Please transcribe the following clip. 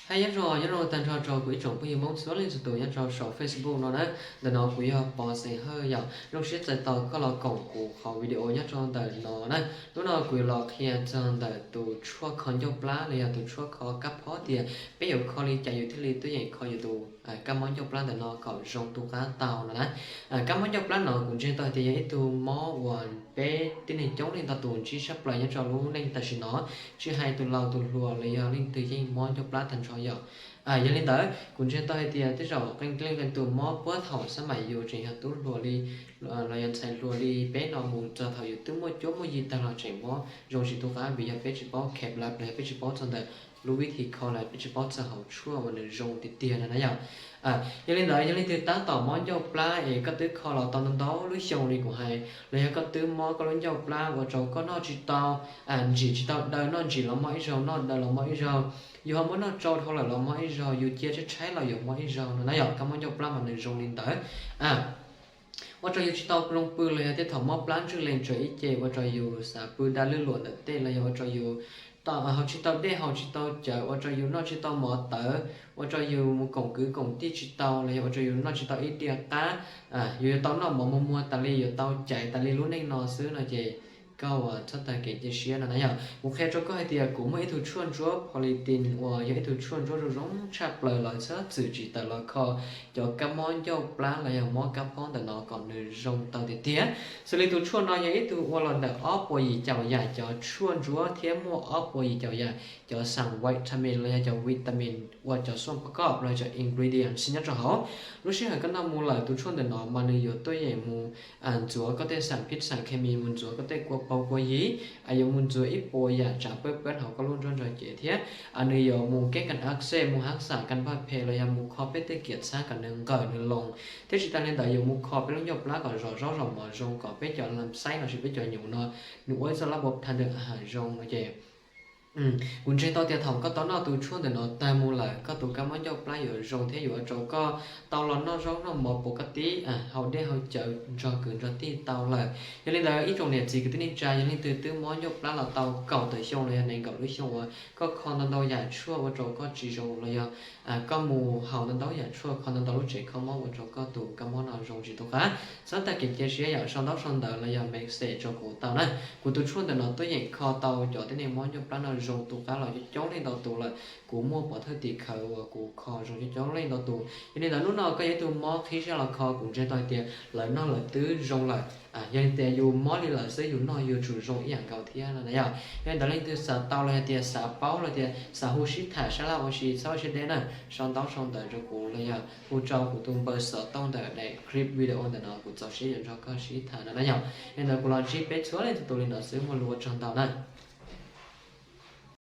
Hais nyob zoo, nyob zoo tag nrho rau kuv ib tsoom phooj ywg Hmoob txhua leej txhua tus nyob rau saum Facebook no na. Ntawm no kuv yog Pov Xeem Hawj yom. Zoo siab txais tos koj los koom kuv qhov video nyob rau ntawm no na. Hnub no kuv yuav los qhia txog ntawm tus tshuaj kho ncauj plab los yog tus tshuaj kho kab phob tias peb yuav kho li cas yus thiaj li tuaj yeem kho yus tus kab mob ncauj plab ntawm no kom zoo tu qab tau no na. Kab mob ncauj plab no kuv ntseeg tau hais tias yog ib tug mob uas peb tib neeg coob leej ntau tus ntsib tshaj plaws nyob rau lub neej tam sim no, tsis hais tus laus tus hluas los yog leej twg yeej mob ncauj plab tag nrho yom. Yog li ntawd kuv ntseeg tau hais tias tej zaum qee leej qee tus mob puag thaum xab mais yus tseem yog tub hluas li los yog ntxhais hluas li peb no mus txog thaum yus twb muaj cuab muaj yig tag los tseem mob zoo tsis tu qab vim yog peb tsis paub khev lab los yog peb tsis paub txog ntawm lub vib thi kho los peb tsis paub txog hauv tshuaj uas nws zoo tiag tiag no na yom. Yog li ntawd yog leej twg tab tom mob ncauj plab es koj twb kho los tau ntau ntau lub xyoo li kuv hais los yog koj twb mob koj lub ncauj plab ua rau koj noj tsis tau, ntsim tsis tau daw, noj ntsim los mob ib zaug, noj daw los mob ib zaug, yus ho muab noj tsau dhau lawm los mob ib zaug, yus cia tshaib tshaib los yuav mob ib zaug no na yom. Kab mob ncauj plab mas nws zoo li ntawd. Ua rau yus tsis tau zoo pw los yog tej thaum mob plab ntswj lees tsawv ib ce ua rau yus xav pw dab lwj luam ntawm tej los yog ua rau yus haus tsis tau dej haus tsis tau cawv, ua rau yus noj tsis tau mov tawv, ua rau yus mus koom kwv koom tij tsis tau los yog ua rau yus noj tsis tau ib diav qab, yus yuav tau noj mov muag muag tas li, yuav tau caiv tas li lub neej no xwb no ces koj ua txhob tag kev cia siab no na yom. Kuv qhia rau koj hais tias kuv muaj ib tug tshuaj ntsuab Politin uas yog ib tug tshuaj ntsuab zoo zoo tshaj plaws los txhob txwm tsis tawm los kho cov kab mob ncauj plab los yog mob kab phob ntawm no kom nws zoo tau tiag tiag. Xws li tus tshuaj no yog ib tug ua los ntawm ob puas yim caum yam cov tshuaj ntsuab thiab muaj ob puas yim caum yam cov xas vitamin los yog cov vitamin ua cov xuam pab koj los cov ingredients nyob rau hauv. Lub sij hawm koj noj mus lawm tus tshuaj ntawm no mas nws yuav tuaj yeem mus ntxuav koj tej xas phib xas khes mis, mus ntxuav koj tej kua paug kua yig, yuav mus ntxuav ib puas yam tsav pab pab hauv koj lub nruab nrog cev thiab nws yuav mus kev kas ak xej, mus hab xas kas paj phem los yog mus kho peb tej kiav txhab kom nws nqawm nws loo, thiab tsis tas li ntawd yuav mus kho peb lub ncauj plab kom zom zaub zom mov zoo kom peb cov lam xaib lossis peb cov nyuv no nws ua ib txoj lab npau thas nws a has zoo no ces kuv ntseeg tau tias thaum koj tau noj tus tshuaj ntawm no tag mus lawm koj tus kab mob ncauj plab yuav zoo thiab yuav ua rau koj tau los noj zaub noj mov puas koj tib haus dej haus cawv nrog kwv nrog tij tau lawm. Yog li ntawd ib tsoom niam txiv kwv tij neej tsa yog leej twg twb mob ncauj plab los tau kaum tawm xyoo los yog nees nkaum lub xyoo uas koj kho ntau ntau yam tshuaj ua rau koj tsis zoo los yog koj mus haus ntau ntau yam tshuaj kho ntau ntau lub tsev kho mob ua rau koj tus kab mob no zoo tsis tu qab, txhob tag kev cia siab yom, sau ntaub sau ntawv los yog message rau kuv tau na. Kuv tus tshuaj ntawm no tuaj yeem kho tau cov tib neeg mob ncauj plab no zoo tu qab los coob coob leej ntau tus lawm. Kuv muaj pov thawj tim khawv uas kuv kho zoo coob coob leej ntau tus. Yog li ntawd hnub no koj yog ib tug mob qhib zaj los kho kuv ntseeg tau hais tias lawv noj lawv twb zoo lawm. Yog li tias yus mob li lawm xwb yus noj yuav tsum zoo ib yam nkaus thiab no na yom. Yog li ntawd leej twg xav tau los yog tias xav paub los tias xav hu sib tham sab laj ua si txhob ua siab deb na, sau ntaub sau ntawv rau kuv los yog hu rau kuv tus npawb xov tooj ntawm daim clip video ntawm no kuv txaus siab yuav nrog koj sib tham no na yom. Yog li ntawd kuv los ntsib peb txhua leej txhua tus li no xwb, muaj lus ua tsaug ntau na.